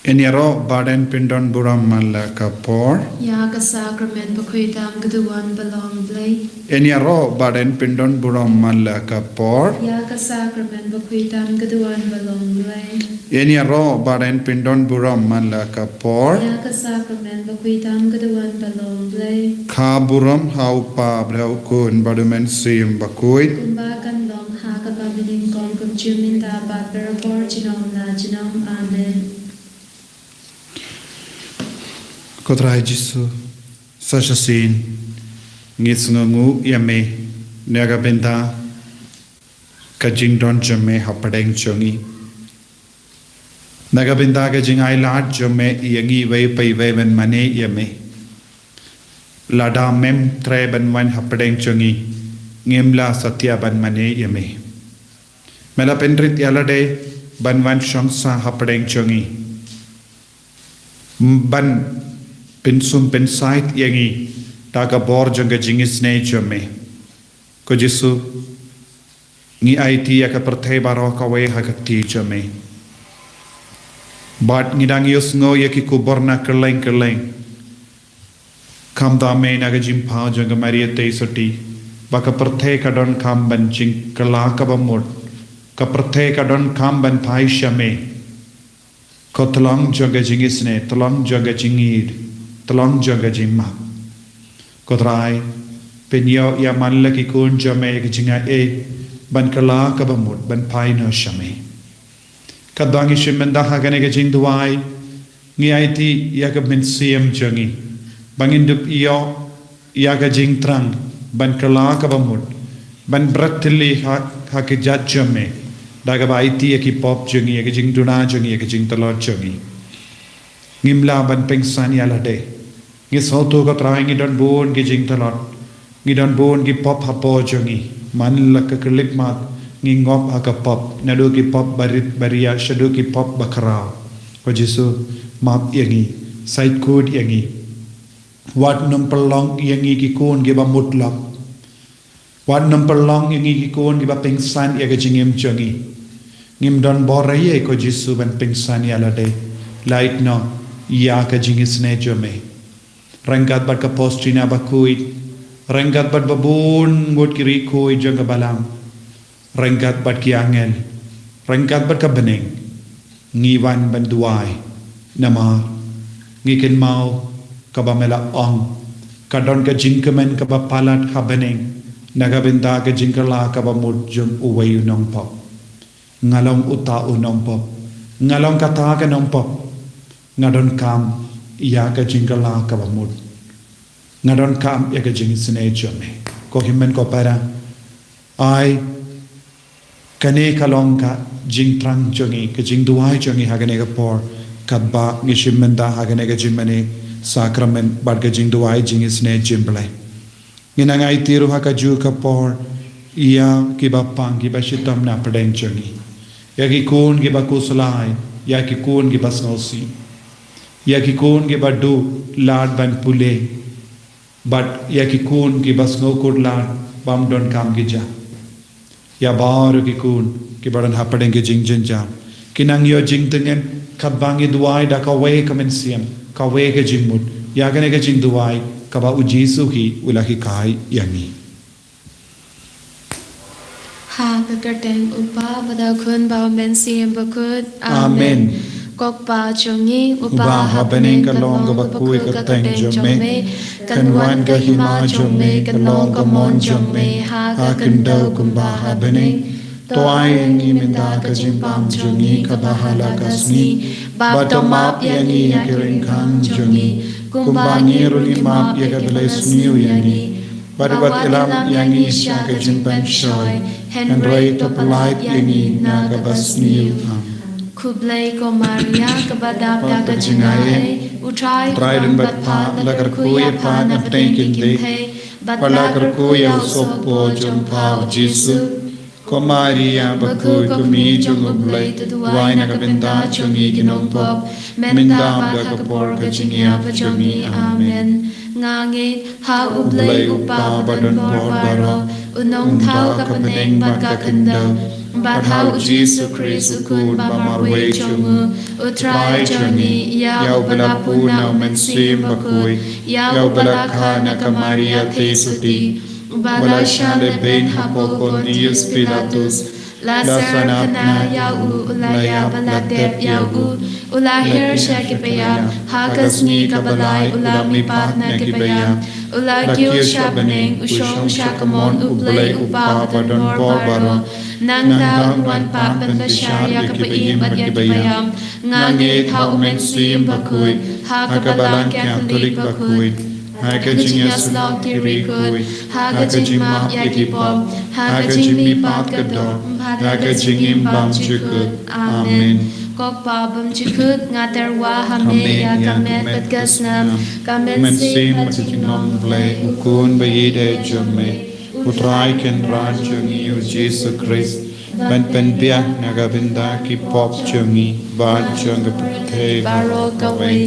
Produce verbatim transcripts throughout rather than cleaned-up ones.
Yn ïaroh bad yn pyndon burom man la ka por. Ïa ka sakramen bakhuid tam ka duwan ba long Blei. Yn ïaroh bad yn pyndon burom man la ka por. Ïa ka sakramen bakhuid tam ka duwan ba long Blei. Yn ïaroh bad yn pyndon burom man la ka por. Ïa ka sakramen bakhuid tam ka duwan ba long Blei. Ka burom ha u Kpa bad ha u Khun bad u Mynsiem Bakhuid. Kumba kan long ha kaba mynnyngkong, kumjuh mynta bad barabor junom la junom. Amen. Ko Trai Jisu, sa shisien ngi sngewnguh ïa me na ka bynta ka jingdon jong me hapdeng jong ngi. Na ka bynta ka jingai lad jong me ïa ngi iwei pa iwei ban mane ïa me. Lada mem treh ban wan hapdeng jong ngi, ngim lah satia ban mane ïa me. Me la pynrit ïa lade ban wan shong sah hapdeng jong ngi, ban pynsum pynsaid ïa ngi da ka bor jong ka jingisynei jong me. Ko Jisu, ngi aiti ïa ka pyrthei baroh kawei ha ka kti jong me. Bad ngi dang ïohsngew ïa ki khubor na kylleng kylleng. Khamtam me na ka jingphaw jong ka Maria Theisotti, ba ka pyrthei ka donkam ban jingkylla kaba mut, ka pyrthei ka donkam ban phai sha me. Ko Tlong jong ka jingisynei, Tlong jong ka jingïeit, Tlong jong ka jingmap. Ko Trai, pynïoh ïa man la ki khun jong me ka jingaiei ban kylla kaba mut, ban phai noh sha me. Katba ngi shim bynta ha kane ka jingduwai, ngi aiti ïa ka mynsiem jong ngi, ba ngin dup ïoh ïa ka jingthrang ban kylla kaba mut, ban bret thylli ha, ha ka jait jong me, da kaba aiti ïa ki pop jong ngi, ïa ka jingduna jong ngi, ïa ka jingtlot jong ngi. Ngim lah ban pynsan ïa lade. Ngi sngewthuh ko Trai ngi don bun ki jingtlot, ngi don bun ki pop hapoh jong ngi. Man la ka khyllipmat ngi ngop ha ka pop, naduh ki pop barit baria shaduh ki pop bakhraw. Ko Jisu, map ïa ngi, sait kut ïa ngi. Wat nym pynlong ïa ngi ki khun kiba mutlop. Wat nym pynlong ïa ngi ki khun kiba pynsan ïa ka jingim jong ngi. Ngim don bor ei ei ko Jisu ban pynsan ïa lade. Lait noh ïa ka jingisynei jong me. Ryngkat bad ka Postina bakhuid, ryngkat bad ba bun ngut ki riewkhuid jong ka balang, ryngkat bad ki angel, ryngkat bad ka bneng, ngi wan ban duwai. Namar ngi kynmaw kaba me la ong, ka don ka jingkmen kaba palat ha bneng na ka bynta ka jingkylla kaba mut jong uwei u nongpop. Nga long uta u nongpop, nga long kata ka nongpop. Nga donkam ïa ka jingkylla kaba mut. Nga donkam ïa ka jingisynei jong me. Ko hynmen ko para, ai kane ka long ka jingthrang jong ngi, ka jingduwai jong ngi ha kane ka por, katba ngi shim bynta ha kane ka jingmane sakramen bad ka jingduwai jingisynei jong U Blei. Ngi nang aiti ruh ha kajuh ka por ïa kiba pang, kiba shitom na pdeng jong ngi, ïa ki khun kiba khuslai, ïa ki khun kiba sngewsih, ïa ki khun kiba duh lad ban pule, bad ïa ki khun kiba sngewkhuslai bym don kam ki jam. Ïa baroh ki khun kiba don hapdeng ki jingjynjar, ki nang ïoh jingtngen katba ngi duwai da kawei ka mynsiem, kawei ka jingmut ïa kane ka jingduwai kaba U Jisu hi u la hikai ïa ngi. Ha ka kyrteng U Kpa bad U Khun bad U Mynsiem Bakhuid. Amen. Amen. Ko Kpa jong ngi uba ha bneng, ka long kaba khuid ka kyrteng jong me. Kan wan ka hima jong me, kan long ka mon jong me ha ka khyndew kumba ha bneng. To ai ïa ngi mynta ka jingbam jong ngi kaba ha la ka sngi, bad to map ïa ngi ïa ki ryngkang jong ngi, kumba ngi ruh ngi map ïa kiba la sniew ïa ngi. Bad wat ïalam ïa ngi sha ka jingpynshoi, hynrei to pyllait ïa ngi na kaba sniew. Khublei ko Maria, kaba dap da ka jingaiei, U Trai u don bad pha. La kyrkhu ïa pha na pdeng ki kynthei, bad la kyrkhu ïa u sohpop jong pha U Jisu. Ko Maria bakhuid, ko Kmie jong U Blei, to duwai na ka bynta jong ngi ki nongpop, mynta bad ha ka por ka jingïap jong ngi. Amen. Nga ngeit ha U Blei U Kpa badonbor baroh, U Nongthaw ka bneng bad ka khyndew, Bad ha u Jisu Khrist u Khun ba marwei jong u, u Trai jong ngi, ïa uba la pun na u Mynsiem Bakhuid, ïa uba la kha na ka Maria Theisotti, uba la shah lehbeiñ hapoh Pontius Pilatus, la syrkhana ïa u, u la ïap, la tep ïa u, u la hiar sha ki paidbah, ha ka sngi kaba lai u la mihpat na ki paidbah, u la kiew sha bneng, u shong sha ka mon u Blei u Kpa badonbor baroh. Nangta un wan pat ban bishar ïa ki paidbah bad ïa ki paidbah. Nga ngeit ha u Mynsiem Bakhuid, ha ka Balang Katholik bakhuid, ha ka jingïasyllok ki riewkhuid, ha ka jingmap ïa ki pop, ha ka jingmihpat ka doh, ha ka jingim bymjukut. Amen. Ko Kpa bymjukut, nga tyrwa ha me ïa ka met bad ka snam, ka mynsiem bad ka jinglong Blei, u Khun ba ïeit jong me, u Trai Kynrad jong ngi u Jisu Khrist, ban pynbiang na ka bynta ki pop jong ngi bad jong ka pyrthei baroh kawei.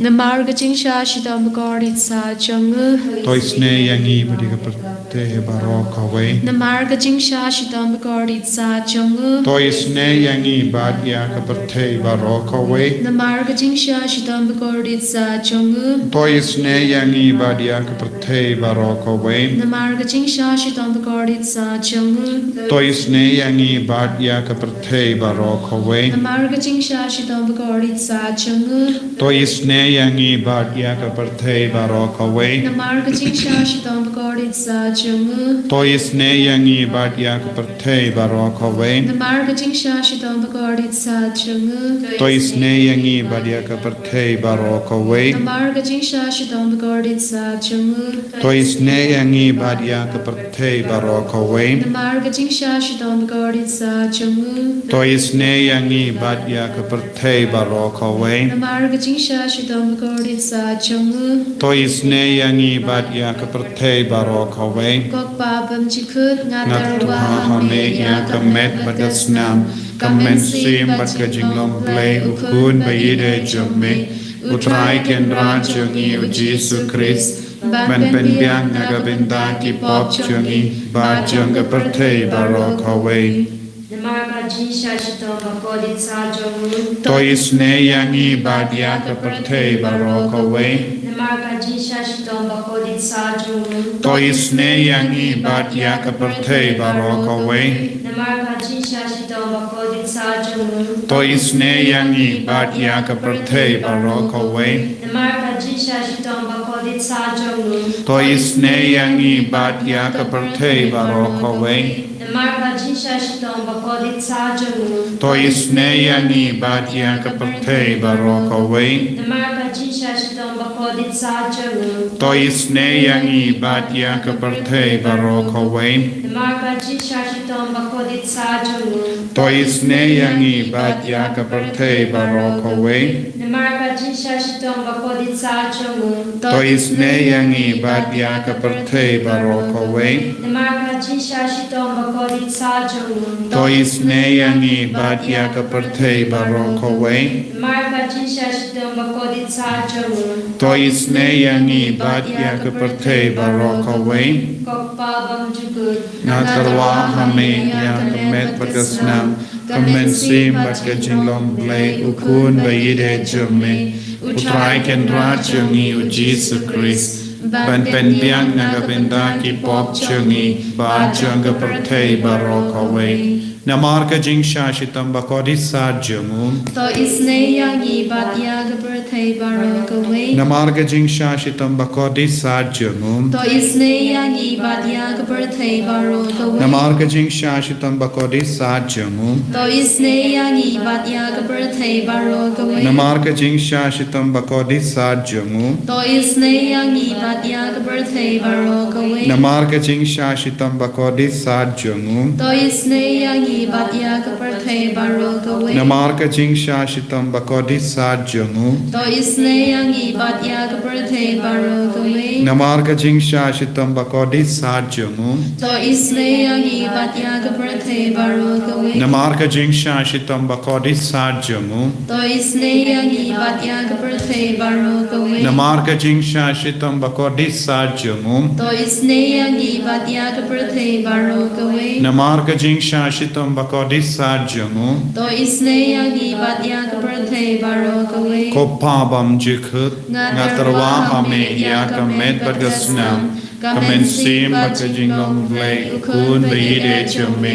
Namar ka jingshah shitom bakordit sah jong u. To isynei ïa ngi bad ïa ka pyrthei baroh kawei. Namar ka jingshah shitom bakordit sah jong u. To isynei ïa ngi bad ïa ka pyrthei baroh kawei. Namar ka jingshah shitom bakordit sah jong u. To isynei ïa ngi bad ïa ka pyrthei baroh kawei. Namar ka jingshah shitom bakordit sah jong u. To isynei ïa ngi bad ïa ka pyrthei baroh kawei. Namar ka jingshah shitom bakordit sah jong u. To isynei ïa ngi bad ïa ka pyrthei baroh kawei. Namar ka jingshah shitom bakordit sah jong u. To isynei ïa ngi bad ïa ka pyrthei baroh kawei. Namar ka jingshah shitom bakordit sah jong u. To isynei ïa ngi bad ïa ka pyrthei baroh kawei. Namar ka jingshah shitom bakordit sah jong u. To isynei ïa ngi bad ïa ka pyrthei baroh kawei. Namar ka jingshah shitom bakordit sah jong u. To isynei ïa ngi bad ïa ka pyrthei baroh kawei. Namar ka jingshah shitom bakordit sah jong u. To isynei ïa ngi bad ïa ka pyrthei baroh kawei. Ko Kpa bymjukut, nga tyrwa ha me ïa ka met bad ka snam, ka mynsiem bad ka jinglong Blei, u Khun ba ïeit jong me, u Trai Kynrad jong ngi u Jisu Khrist, ban pynbiang na ka bynta ki pop jong ngi bad jong ka pyrthei baroh kawei. Namar ka jingshah shitom bakordit sah jong u. To isynei ïa ngi bad ïa ka pyrthei baroh kawei. Namar ka jingshah shitom bakordit sah jong u. To isynei ïa ngi bad ïa ka pyrthei baroh kawei. Namar ka jingshah shitom bakordit sah jong u. To isynei ïa ngi bad ïa ka pyrthei baroh kawei. Namar ka jingshah shitom bakordit sah jong u. To isynei ïa ngi bad ïa ka pyrthei baroh kawei. Namar ka jingshah shitom bakordit sah jong u. To isynei ïa ngi bad ïa ka pyrthei baroh kawei. Namar ka jingshah shitom bakordit sah jong u. To isynei ïa ngi bad ïa ka pyrthei baroh kawei. Namar ka jingshah shitom bakordit sah jong u. To isynei ïa ngi bad ïa ka pyrthei baroh kawei. Namar ka jingshah shitom bakordit sah jong u. To isynei ïa ngi bad ïa ka pyrthei baroh kawei. Namar ka jingshah shitom bakordit sah jong u. To isynei ïa ngi bad ïa ka pyrthei baroh kawei. Namar ka jingshah shitom bakordit sah jong u. To isynei ïa ngi bad ïa ka pyrthei baroh kawei. Ko Kpa bymjukut. Nga tyrwa ha me ïa ka met bad ka snam, ka mynsiem bad ka jinglong Blei, u Khun ba ïeit jong me, u Trai Kynrad jong ngi u Jisu Khrist, ban pynbiang na ka bynta ki pop jong ngi bad jong ka pyrthei baroh kawei. Namar ka jingshah shitom bakordit sah jong u. To isynei ïa ngi bad ïa ka pyrthei baroh kawei. Namar ka jingshah shitom bakordit sah jong u. To isynei ïa ngi bad ïa ka pyrthei baroh kawei. Namar ka jingshah shitom bakordit sah jong u. To isynei ïa ngi bad ïa ka pyrthei baroh kawei. Namar ka jingshah shitom bakordit sah jong u. To isynei ïa ngi bad ïa ka pyrthei baroh kawei. Namar ka jingshah shitom bakordit sah jong u. To isynei ïa ngi bad ïa ka pyrthei baroh kawei. Namar ka jingshah shitom bakordit sah jong u. To isynei ïa ngi bad ïa ka pyrthei baroh kawei. Namar ka jingshah shitom bakordit sah jong u. To isynei ïa ngi bad ïa ka pyrthei pyrthei baroh kawei. Namar ka jingshah shitom bakordit sat jong u. To isynei ïa ngi bad ïa ka pyrthei baroh kawei. Namar ka jingshah shitom bakordit sat jong u. To isynei ïa ngi bad ïa ka pyrthei baroh kawei. Namar ka jingshah shitom bakordit sat jong u. To isynei ïa ngi bad ïa ka pyrthei baroh kawei. Ko Pa bymjukut, nga tyrwa ha me ïa ka met bad ka snam, ka mynsiem bad ka jinglong Blei, u Khun ba ïeit jong me,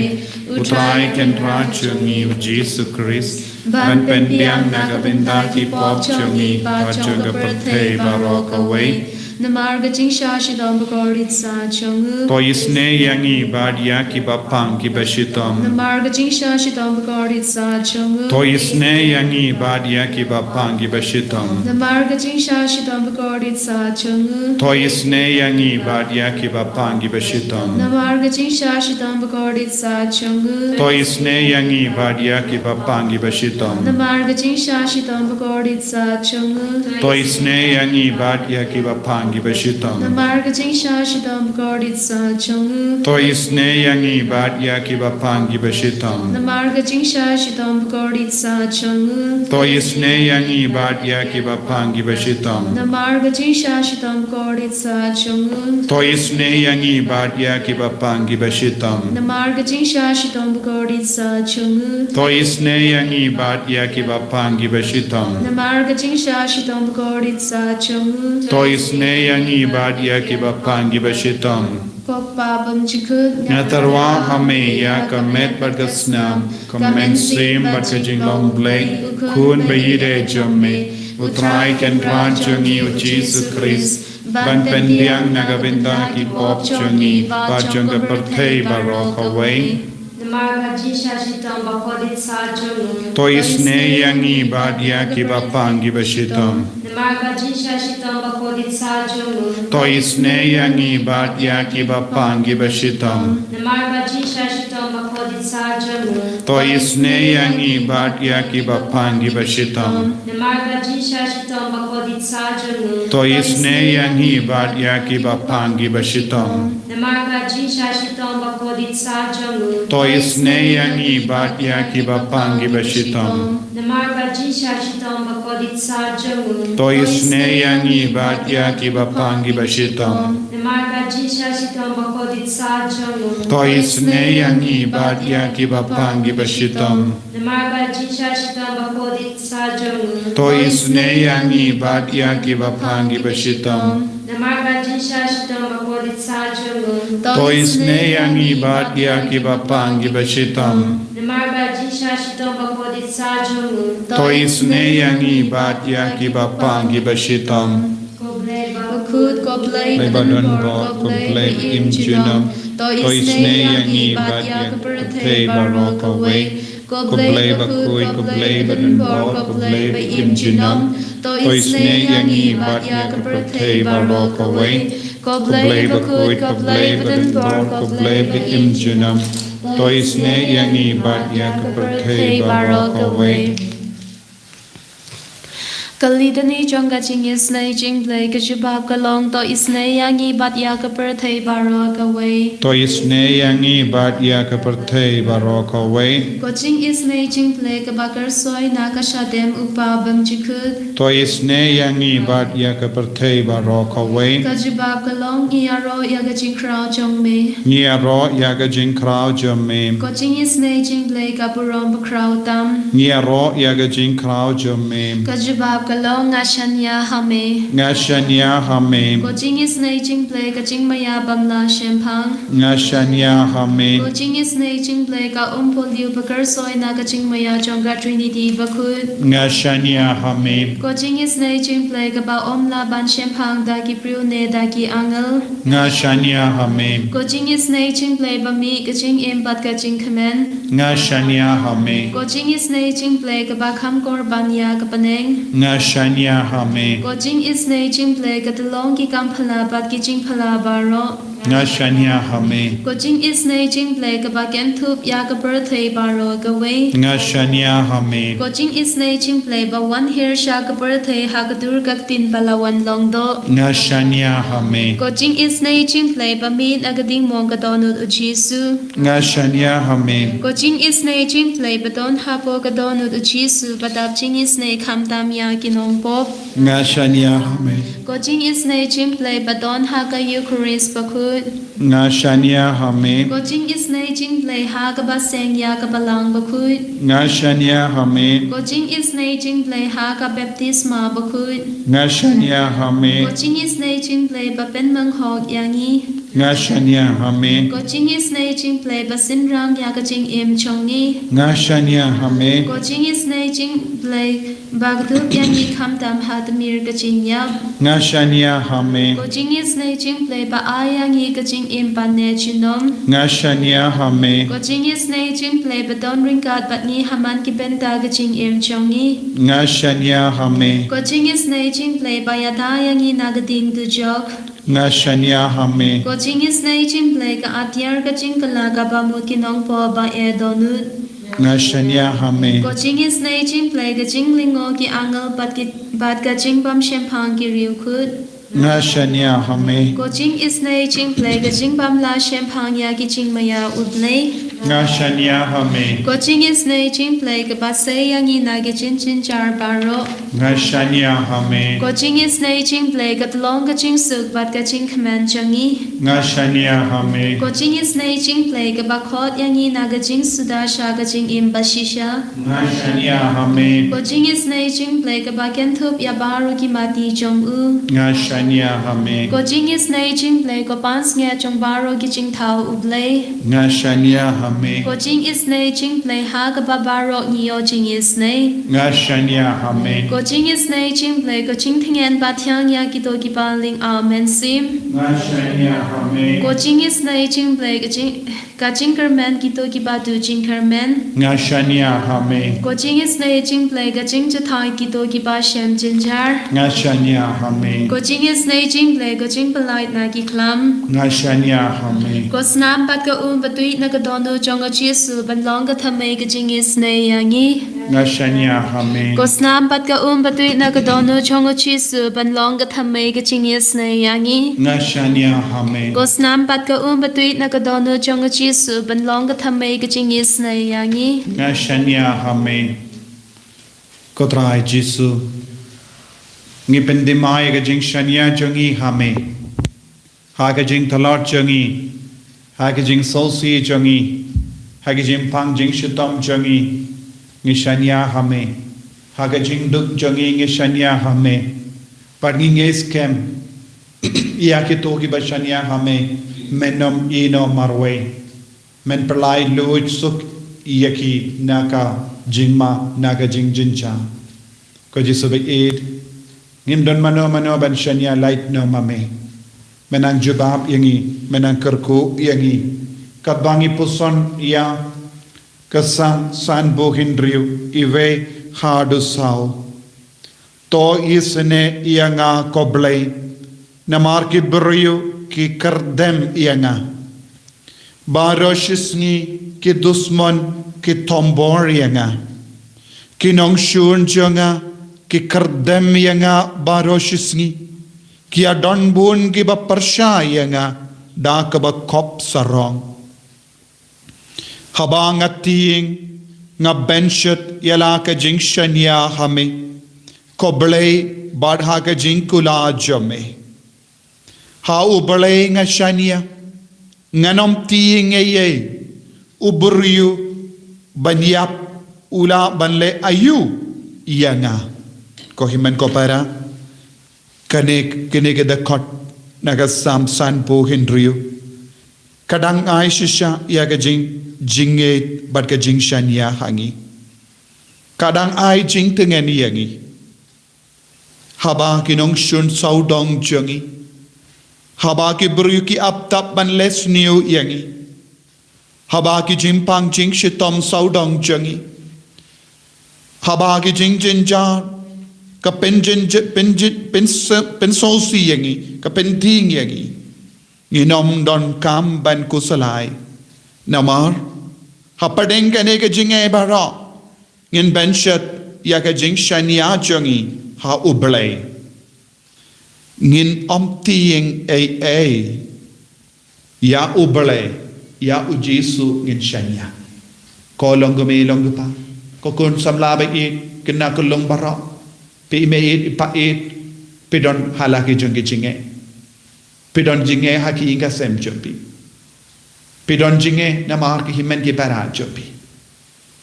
u Trai Kynrad jong ngi u Jisu Khrist, ban pynbiang na ka bynta ki pop jong ngi bad jong ka pyrthei baroh kawei. Namar ka jingshah shitom bakordit sat jong u. To isynei ïa ngi bad ïa kiba pang kiba shitom. Namar ka jingshah shitom bakordit sat jong u. To isynei ïa ngi bad ïa kiba pang kiba shitom. Namar ka jingshah shitom bakordit sat jong u. To isynei ïa ngi bad ïa kiba pang kiba shitom. Namar ka jingshah shitom bakordit sat jong u. To isynei ïa ngi bad ïa kiba pang kiba shitom. Namar ka jingshah shitom bakordit sat jong u. To isynei ïa ngi bad ïa kiba pang kiba shitom. Namar ka jingshah shitom bakordit sat jong u. To isynei ïa ngi bad ïa kiba pang kiba shitom. Namar ka jingshah shitom bakordit sat jong u. To isynei ïa ngi bad ïa kiba pang kiba shitom. Namar ka jingshah shitom bakordit sat jong u. To isynei ïa ngi bad ïa kiba pang kiba shitom. Namar ka jingshah shitom bakordit sat jong u. To isynei ïa ngi bad ïa kiba pang kiba shitom. Namar ka jingshah shitom bakordit sat jong u. To isynei ïa ngi bad ïa kiba pang kiba shitom. Ko Pa bymjukut, nga tyrwa ha me ïa ka met bad ka snam, ka mynsiem bad ka jinglong Blei, u Khun ba ïeit jong me, u Trai Kynrad jong ngi u Jisu Khrist, ban pynbiang na ka bynta ki pop jong ngi bad jong ka pyrthei baroh kawei. Namar ka jingshah shitom bakordit sat jong u. To isynei ïa ngi bad ïa kiba pang kiba shitom. Namar ka jingshah shitom bakordit sat jong u. To isynei ïa ngi bad ïa kiba pang kiba shitom. Namar ka jingshah shitom bakordit sat jong u. To isynei ïa ngi bad ïa kiba pang kiba shitom. Namar ka jingshah shitom bakordit sat jong u. To isynei ïa ngi bad ïa kiba pang kiba shitom. Namar ka jingshah shitom bakordit sat jong u. To isynei ïa ngi bad ïa kiba pang kiba shitom. Namar ka jingshah shitom bakordit sat jong u. To isynei ïa ngi bad ïa kiba pang kiba shitom. Namar ka jingshah shitom bakordit sat jong u. To isynei ïa ngi bad ïa kiba pang kiba shitom. Namar ka jingshah shitom bakordit sat jong u. To isynei ïa ngi bad ïa kiba pang kiba shitom. Namar ka jingshah shitom bakordit sat jong u. To isynei ïa ngi bad ïa kiba pang kiba shitom. Namar ka jingshah shitom bakordit sat jong u. To isynei ïa ngi bad ïa kiba pang kiba shitom. Ko Blei bakut, ko Blei badonbor, ko Blei ba im junom. To isynei ïa ngi bad ïa ka pyrthei baroh kawei. Ko Blei bakhuid, ko Blei badonbor, ko Blei ba im junom. To isynei ïa ngi bad ïa ka pyrthei baroh kawei. Ko Blei bakhuid, ko Blei badonbor, ko Blei ba im junom. To isynei ïa ngi bad ïa ka pyrthei baroh kawei. Ka litani jong ka jingisynei jingblei, ka jubab ka long, to isynei ïa ngi bad ïa ka pyrthei baroh kawei. To isynei ïa ngi bad ïa ka pyrthei baroh kawei. Ka jingisynei jingblei kaba kyrsoi na ka shadem u Pa bymjukut. To isynei ïa ngi bad ïa ka pyrthei baroh kawei. Ka jubab ka long, ngi ïaroh ïa ka jingkhraw jong me. Ngi ïaroh ïa ka jingkhraw jong me. Ka jingisynei jingblei ka burom bakhraw tam. Ngi ïaroh ïa ka jingkhraw jong me. Ka jubab ka long, nga shaniah ha me. Nga shaniah ha me. Ka jingisynei jingblei ka jingmaïa bym lah shemphang. Nga shaniah ha me. Ka jingisynei jingblei ka umphylliuh ba kyrsoi na ka jingmaïa jong ka Trinity bakhuid. Nga shaniah ha me. Ka jingisynei jingblei kaba ym lah ban shemphang da ki briew ne da ki angel. Nga shaniah ha me. Ka jingisynei jingblei ba mih ka jingim bad ka jingkmen. Nga shaniah ha me. Ka jingisynei jingblei kaba kham kor ban ïa ka bneng. Nga shaniah ha me. Ka jingisynei jingblei ka tyllong ki kam phylla bad ki jingphylla baroh. Nga shaniah ha me. Ko jingisynei jingblei kaba kynthup ïa ka pyrthei baroh kawei. Nga shaniah ha me. Ko jingisynei jingblei ba wan hiar sha ka pyrthei ha ka dur ka ktien ba la wan long doh. Nga shaniah ha me. Ko jingisynei jingblei ba mih na ka dingmong ka dohnud u Jisu. Nga shaniah ha me. Ko jingisynei jingblei ba don hapoh ka dohnud u Jisu ba dap jingisynei khamtam ïa ki nongpop. Nga shaniah ha me. Ko jingisynei jingblei ba don ha ka Eukharist bakhuid. Nga shaniah ha me. Ko jingisynei jingblei ha kaba seng ïa ka Balang bakhuid. Nga shaniah ha me. Ko jingisynei jingblei ha ka baptisma bakhuid. Nga shaniah ha me. Ko jingisynei jingblei ba pynmynhok ïa ngi. Nga shaniah ha me. Ko jingisynei jingblei ba synran ïa ka jingim jong ngi. Nga shaniah ha me. Ko jingisynei jingblei ba kdup ïa ngi khamtam ha tmier ka jingïap. Nga shaniah ha me. Ko jingisynei jingblei ba ai ïa ngi ka jingim ban neh junom. Nga shaniah ha me. Ko jingisynei jingblei ba don ryngkat bad ngi ha man ki bynta ka jingim jong ngi. Nga shaniah ha me. Ko jingisynei jingblei ba ïada ïa ngi na ka ding dujok. Nga shaniah ha me. Ko jingisynei jingblei ka atiar ka jingkylla kaba mut ki nongpop ba eh dohnud. Nga shaniah ha me. Ko jingisynei jingblei ka jinglyngngoh ki angel bad ki, bad ka jingbym shemphang ki riewkhuid. Nga shaniah ha me. Ko jingisynei jingblei ka jingbym lah shemphang ïa ki jingmaïa U Blei. Nga shaniah ha me. Ko jingisynei jingblei kaba sei ïa ngi na ki jingjynjar baroh. Nga shaniah ha me. Ko jingisynei jingblei ka tyllong ka jingsuk bad ka jingkmen jong ngi. Nga shaniah ha me. Ko jingisynei jingblei kaba khot ïa ngi na ka jingsuda sha ka jingim bashisha. Nga shaniah ha me. Ko jingisynei jingblei kaba kynthup ïa baroh ki mati jong u. Nga shaniah ha me. Ko jingisynei jingblei ko pansngiat jong baroh ki jingthaw U Blei. Nga shaniah ha me. Ko jingisynei jingblei ha kaba baroh ngi ïoh jingisynei. Nga shaniah ha me. Ko jingisynei jingblei ko jingtngen ba thiang ïa kito kiba lynga mynsiem. Nga shaniah ha me. Ko jingisynei jingblei ka jing, ka jingkyrmen kito kiba duh jingkyrmen. Nga shaniah ha me. Ko jingisynei jingblei ka jingjahthait kito kiba shem jynjar. Nga shaniah ha me. Ko jingisynei jingblei ka jingpyllait na ki khlam. Nga shaniah ha me. Ko snam bad ka um batuid na ka dohnud jong u Jisu ban long ka thymmei ka jingisynei ïa ngi. Nga shaniah ha me. Ko snam bad ka um batuid na ka dohnud jong u Jisu ban long ka thymmei ka jingisynei ïa ngi. Nga shaniah ha me. Ko snam bad ka um batuid na ka dohnud jong u Jisu ban long ka thymmei ka jingisynei ïa ngi. Nga shaniah ha me. Ko Trai Jisu, ngi pyndem ïa ka jingshaniah jong ngi ha me. Ha ka jingtlot jong ngi, ha ka jingsngewsih jong ngi, ha ka jingpang jingshitom jong ngi, ngi shaniah ha me. Ha ka jingduk jong ngi ngi shaniah ha me. Bad ngi ngeit skhem ïa kito kiba shaniah ha me, men ym ïehnoh marwei. Men pynlait luid suk ïa ki na ka jingma, na ka jingjynjar. Ko Jisu ba ïeit, ngim don mano mano ban shaniah lait noh ma me. Men nang jubab ïa ngi, men nang kyrkhu ïa ngi. Katba ngi puson ïa ka Salm sanphew hynriew, iwei haduh saw. To isynei ïa nga ko Blei, namar ki briew ki kyrdem ïa nga. Baroh shi sngi ki dusmon ki thombor ïa nga. Ki nongshun jong nga ki kyrdem ïa nga baroh shi sngi. Ki ïadon bun kiba pyrshah ïa nga da kaba khop sarong. Haba nga tieng, nga benshit ïa la ka jingshaniah ha me, ko Blei, bad ha ka jingkular jong me. Ha u Blei nga shaniah, ngan ym tieng ei ei. U briew ban ïap u lah ban leh aïu ïa nga? Ko hynmen ko para, kane, kane ka dkhot na ka Salm sanphew hynriew ka dang ai shisha ïa ka jing, jingngeit bad ka jingshaniah ha ngi. Ka dang ai jingtngen ïa ngi. Haba ki nongshun sawdong jong ngi, haba ki briew ki ap tap ban leh sniew ïa ngi, haba ki jingpang jingshitom sawdong jong ngi, haba ki jingjynjar ka pynjynjar, pynjyn, pyn, pynsngewsih ïa ngi, ka pyntieng ïa ngi. Ngin ym donkam ban khuslai. Namar hapdeng kane ka jingeh baroh ngin pynshet ïa ka jingshaniah jong ngi ha U Blei. Ngin ym tieng ei ei ïa U Blei, ïa U Jisu ngin shaniah. Ko long kmie long kpa, ko khun samla ba ïeit, khynnah khyllung baroh, phi i mei ïeit i pa ïeit, phi don ha la ki jong ki jingeh. Phi don jingeh ha ki ïing ka sem jong phi. Phi don jingeh namar ki hynmen ki para jong phi.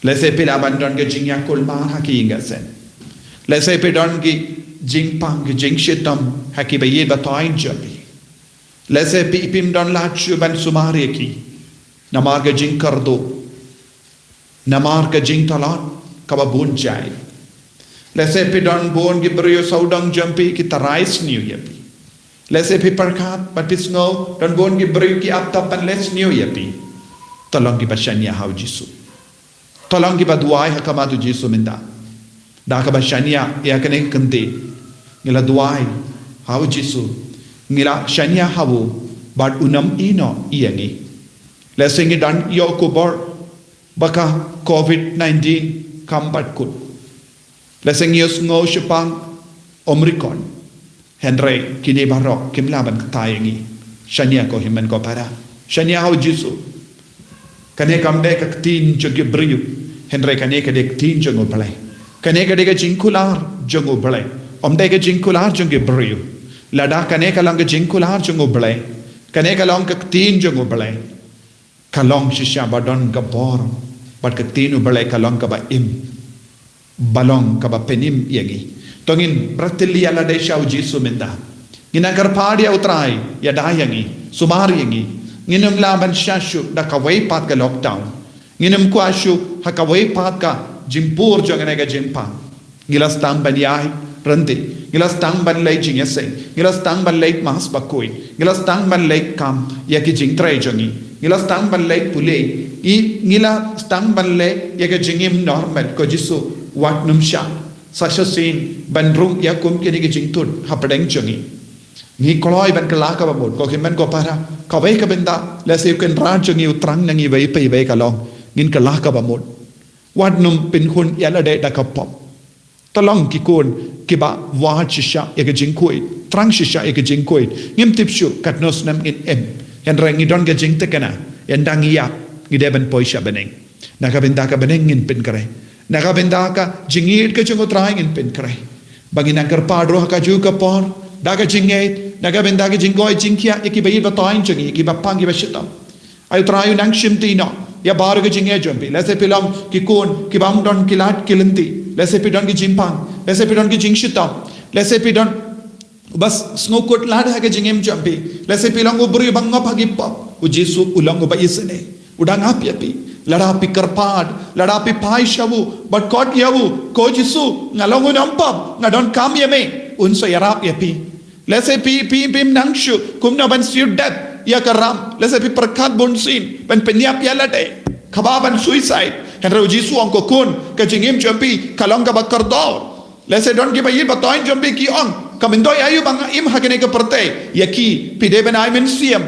Lehse phi lah ban don ka jingïakulmar ha ki ïing ka sem. Lehse phi don ki jingpang ki jingshitom ha ki ba ïeit ba thoiñ jong phi. Lehse phi phim don lad shuh ban sumar ïa ki namar ka jingkyrduh, namar ka jingtlot kaba bun jait. Lehse phi don bun ki briew sawdong jong phi ki tharai sniew ïa phi. Lehse phi pyrkhat bad phi sngew don bun ki briew ki ap tap ban leh sniew ïa phi. To long kiba shaniah ha U Jisu. To long kiba duwai ha khmat U Jisu mynta. Da kaba shaniah ïa kane ka ktien, ngi la duwai ha U Jisu, ngi la shaniah ha u, bad un ym ïehnoh ïa ngi. Lehse ngi dang ïoh khubor ba ka covid nineteen kam pat kut. Lehse ngi ïohsngew shaphang Omicron. Hynrei kine baroh kim lah ban kata ïa ngi. Shaniah ko hynmen ko para. Shaniah ha U Jisu. Kane kam dei ka ktien jong ki briew, hynrei kane ka dei ka ktien jong U Blei. Kane ka dei ka jingkular jong U Blei. Ym dei ka jingkular jong ki briew. Lada kane ka long ka jingkular jong U Blei, kane ka long ka ktien jong U Blei, ka long shisha ba don ka bor, bad ka ktien U Blei ka long kaba im, ba long kaba pynim ïa ngi. To ngin bret ïa lade sha U Jisu mynta. Ngin nang kyrpad ïa U Trai, ïada ïa ngi, sumar ïa ngi. Ngin ym lah ban shah shuh da kawei pat ka lockdown. Ngin ym kwah shuh ha kawei pat ka jingpur jong kane ka jingpang. Ngi la sdang ban ïai ryntih, ngi la sdang ban leit jingïaseng, ngi la sdang ban leit Mass bakhuid, ngi la sdang ban leit kam ïa ki jingtrei jong ngi, ngi la sdang ban leit pule, i ngi la sdang ban leit ïa ka jingim normal. Ko Jisu, wat nym shah sa shisien ban rung ïa kum kine ki jingtut hapdeng jong ngi. Ngi kloi ban kylla kaba mut, ko hynmen ko para, kawei ka bynta, lehse u Kynrad jong ngi u thrang na ngi iwei pa iwei ka long, ngin kylla kaba mut. Wat nym pynhun ïa lade da ka pop. To long ki khun kiba wad shisha ïa ka jingkhuid, thrang shisha ïa ka jingkhuid. Ngim tip shuh katno snem ngin im. Hynrei ngi don ka jingthikna, ynda ngi ïap, ngi dei ban poi sha bneng. Na ka bynta ka bneng ngin pynkhreh. Na ka bynta ka jingïeit ka jong U Trai ngin pynkhreh. Ba ngin nang kyrpad ruh ha kajuh ka por da ka jingngeit, na ka bynta ka jingkoit jingkhiah ïa ki ba ïeit ba thoiñ jong ngi, ïa ki ba pang, ki ba shitom. Ai U Trai, u nang shimti noh ïa baroh ka jingngeit jong phi. Lehse phi long ki khun ki bym don ki lad ki lynti. Lehse phi don ki jingpang. Lehse phi don ki jingshitom. Lehse phi don uba sngewkhuslai ha ka jingim jong phi. Lehse phi long u briew ba ngop ha ki pop. U Jisu u long uba isynei. U dang ap ïa phi. Lada phi kyrpad, lada phi phai sha u bad khot ïa u, ko Jisu, nga long u nongpop, nga donkam ïa me, un sa ïarap ïa phi. Lehse phi, phi, phim nang shuh kumno ban siew dep ïa ka ram. Lehse phi pyrkhat bunsien ban pynïap ïa lade, kaba ban suicide. Hynrei U Jisu u ong, ko khun, ka jingim jong phi ka long kaba kordor. Lehse don ki ba ïeit ba thoiñ jong phi ki ong, ka myntoi aïu ba nga im ha kane ka pyrthei. Ïa ki phi dei ban ai mynsiem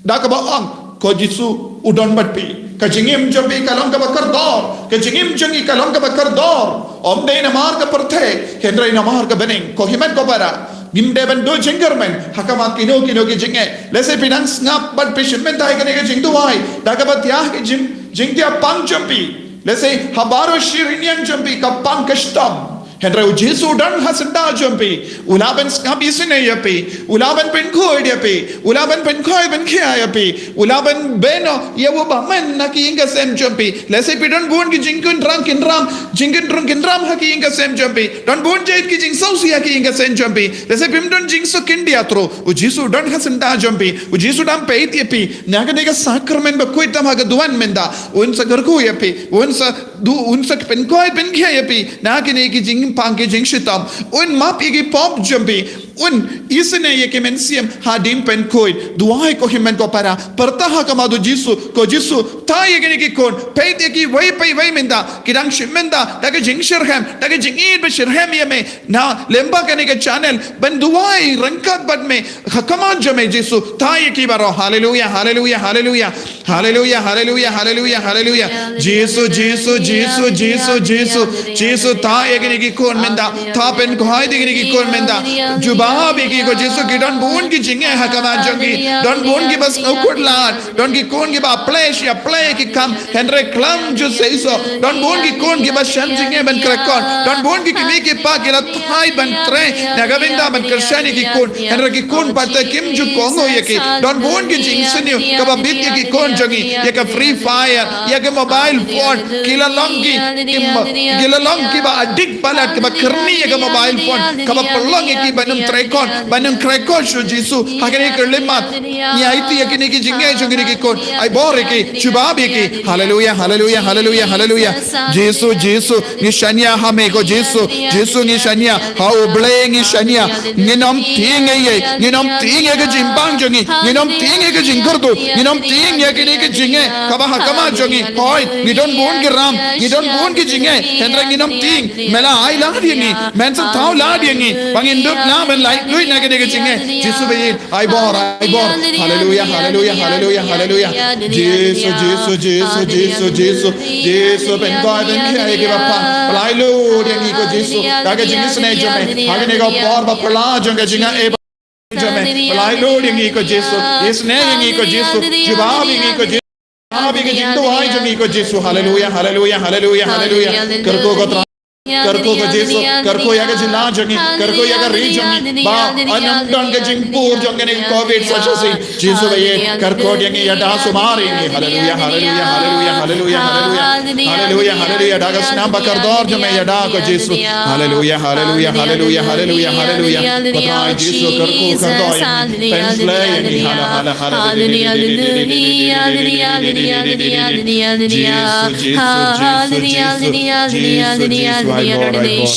da kaba ong, ko Jisu u don bad phi. Ka jingim jong phi ka long kaba kordor, ka jingim jong ngi ka long kaba kordor. Ym dei namar ka pyrthei, hynrei namar ka bneng. Ko hynmen ko para, ngim dei ban duh jingkyrmen ha khmat kino kino ki jingeh. Lehse phi nang sngap bad phi shim bynta ïa kane ka jingduwai da kaba thiah ka jing, jingthiah pang jong phi. Lehse ha baroh shi rynïeng jong phi ka pang ka shitom. Hynrei U Jisu u don ha syndah jong phi. U lah ban sngap isynei ïa phi. U lah ban pynkhuid ïa phi. U lah ban pynkhuid pynkhiah ïa phi. U lah ban beh noh ïa u bymman na ki ïing ka sem jong phi. Lehse phi don bun ki jingkyndrong kyndram, jingkyndrong kyndram ha ki ïing ka sem jong phi. Don bun jait ki jingsngewsih ha ki ïing ka sem jong phi. Lehse phim don jingsuk khyndiat ruh, U Jisu u don ha syndah jong phi. U Jisu u dang peit ïa phi na kane ka sakramen bakhuid tam ha ka duwan mynta. Un sa kyrkhu ïa phi. Un sa duh, un sa pynkhuid pynkhiah ïa phi na kine ki jingpang ki jingshitom. Un map ïa ki pop jong phi. Un isynei ïa ki mynsiem hadien pynkhuid. Duwai ko hynmen ko para. Pyrta ha khmat u Jisu, ko Jisu, thaw ïa kine ki khun. Peit ïa ki wei pa wei mynta. Ki dang shim mynta da ka jingshitrhem, da ka jingïeit ba shitrhem ïa me na lyngba kane ka channel. Ban duwai ryngkat bad me ha khmat jong me Jisu. Thaw ïa ki baroh. Haleluya, haleluya, haleluya. Haleluya, haleluya, haleluya, haleluya. Jisu, Jisu, Jisu, Jisu, Jisu. Jisu, thaw ïa kine ki khun mynta. Thaw pynkhoi ïa kine ki khun mynta. Jubab ïa ki ko Jisu, ki don bun ki jingeh ha khmat jong ki. Don bun kiba sngewkhuslai. Don ki khun kiba plie sha plie ki kam. Hynrei khlem ju seisoh. Don bun ki khun kiba shem jingeh ban kren khun. Don bun ki kmie ki kpa ki la thait ban trei na ka bynta ban kyrshan ïa ki khun. Hynrei ki khun pat te kim ju kohnguh ïa ki. Don bun ki jingsniew kaba bit ïa ki khun jong ngi, ïa ka Free Fire, ïa ka mobile phone. Ki la long ki, ki ma-, ki la long kiba addict palat, kiba kyrni ïa ka mobile phone, kaba pynlong ïa ki ban ym trei khun, ban ym kren khun sha u Jisu. Ha kane ka khyllipmat, ngi aiti ïa kine ki jingeh jong kine ki khun. Ai bor ïa ki, jubab ïa ki. Haleluya, haleluya, haleluya, haleluya. Jisu, Jisu, ngi shaniah ha me ko Jisu. Jisu, ngi shaniah. Ha U Blei ngi shaniah. Ngin ym tieng ei ei. Ngin ym tieng ïa ka jingpang jong ngi. Ngin ym tieng ïa ka jingkyrduh. Ngin ym tieng ïa kine ki jingeh kaba ha khmat jong ngi. Hooid, ngi don bun ki ram. Ngi don bun ki jingeh. Hynrei ngin ym tieng. Me la ai lad ïa ngi. Men sa thaw lad ïa ngi ba ngin dup lah ban laitluid na kine ki jingeh. Jisu baieit. Ai bor, ai bor. Haleluya, haleluya, haleluya, haleluya. Jisu, Jisu, Jisu, Jisu, Jisu. Jisu, pynkhoi, pynkhia ïa kiba pang. Pyllait lut ïa ngi ko Jisu. Da ka jingisynei jong me. Ha kane ka por ba phylla jong ka jingaiei jong me. Pyllait lut ïa ngi ko Jisu. Isynei ïa ngi ko Jisu. Jubab ïa ngi ko Jisu. Jubab ïa ka jingduwai jong ngi ko Jisu. Haleluya, haleluya, haleluya, haleluya. Kyrkhu ko Trai. Kyrkhu ko Jisu, kyrkhu ïa ka jylla jong ngi, kyrkhu ïa ka ri jong ngi. Ba yn ym don ka jingpur jong kane ka covid sa shisien. Jisu baieit, kyrkhu ïa ngi, ïada sumar ïa ngi. Haleluya, haleluya, haleluya, haleluya, haleluya. Haleluya, haleluya, da ka snam ba kordor jong me ïada ko Jisu. Haleluya, haleluya, haleluya, haleluya, haleluya. Ko Trai Jisu kyrkhu kyrdoh ïa ngi. Pynshlei ïa ngi. Hala, hala, hala. Jisu, Jisu, Jisu, Jisu, Jisu, Jisu, Jisu, ai bor, ai bor,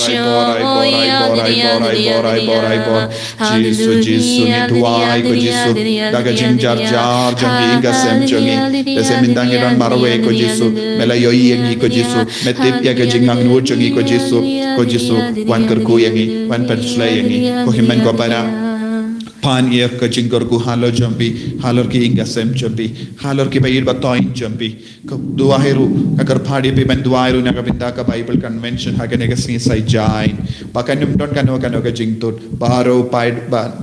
ai bor, ai bor, ai bor, ai bor, ai bor. Jisu, Jisu, ngi duwai ko Jisu. Da ka jingjar jar jong ngi, ïing ka sem jong ngi. Te sa mynta ngi don marwei ko Jisu. Me la ïohi ïa ngi ko Jisu. Me tip ïa ka jingangnud jong ngi ko Jisu. Ko Jisu, wan kyrkhu ïa ngi, wan pynshlei ïa ngi. Ko hynmen ko para. Pan ïa ka jingkyrkhu halor jong phi, halor ki ïing ka sem jong phi, halor ki baieit ba toiñ jong phi. Ka duwai ruh, ka kyrpad ïa phi ban duwai ruh na ka bynta ka Bible Convention ha kane ka sngi Saitjaiñ. Ba kan ym don kano kano ka jingtut. Baroh ba,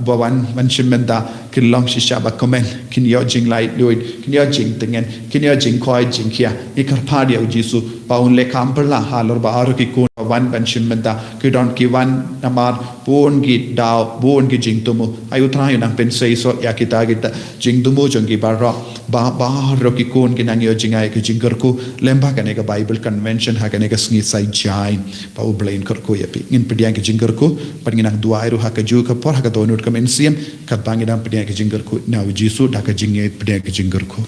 ba wan ban shim bynta kin long shisha ba kmen, kin ïoh jinglaitluid, kin ïoh jingtngen, kin ïoh jingkoit jingkhiah. Ngi kyrpad ïa u Jisu ba un leh kam pyrla halor baroh ki khun ba wan ban shim bynta. Ki don ki wan namar bun ki daw, bun ki jingthmu. Ai u Trai u nang pynseisoh ïa kita kita jingthmu jong ki baroh. Ba baroh ki khun kin nang ïoh jngai ka jingkyrkhu lyngba kane ka Bible Convention ha kane ka sngi Saitjaiñ. Ba U Blei un kyrkhu ïa phi. Ngin pdiang ka jingkyrkhu bad ngin nang duwai ruh ha kajuh ka por ha ka dohnud ka mynsiem. Katba ngin nang pdiang ka jingkyrkhu na u Jisu da ka jingïeit pdiang ka jingkyrkhu.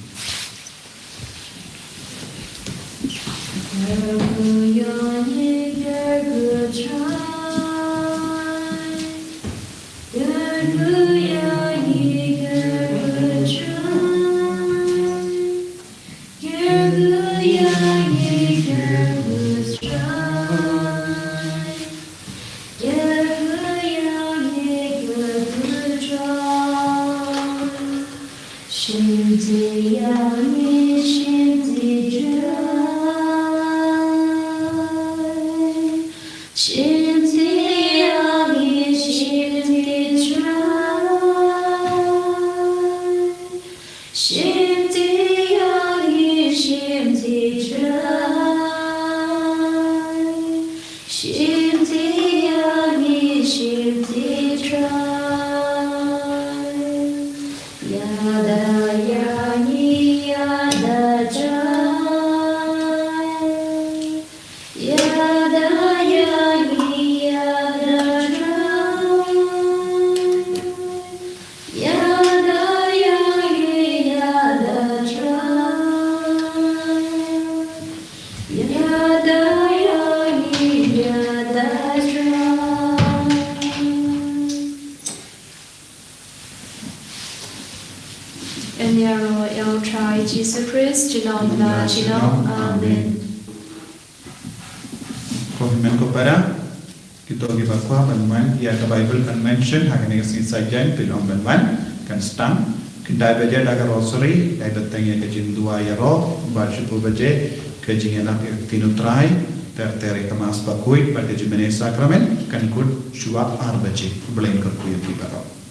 Shim ti ïa ngi, shim ti trai. Shim ti ïa ngi, shim ti trai. Ïada ïa ngi, ïada trai. Ïada ïa ngi, Yn ïaroh ïa u Trai Jisu Khrist junom la junom. Amen. Ko hynmen ko para, kito kiba kwah ban wan ïa ka Bible Convention ha kane ka sngi Saitjaiñ, phi long ban wan. Kan sdang khyndai baje da ka Rosary, dei ban teng ïa ka jingduwai ïaroh, bad shiphew baje ka jingïalap ïa ka Ktien u Trai, ter ter ïa ka Mass bakhuid bad ka jingmane Sakramen. Kan kut shuwa ar baje. Blei un kyrkhu ïa phi baroh.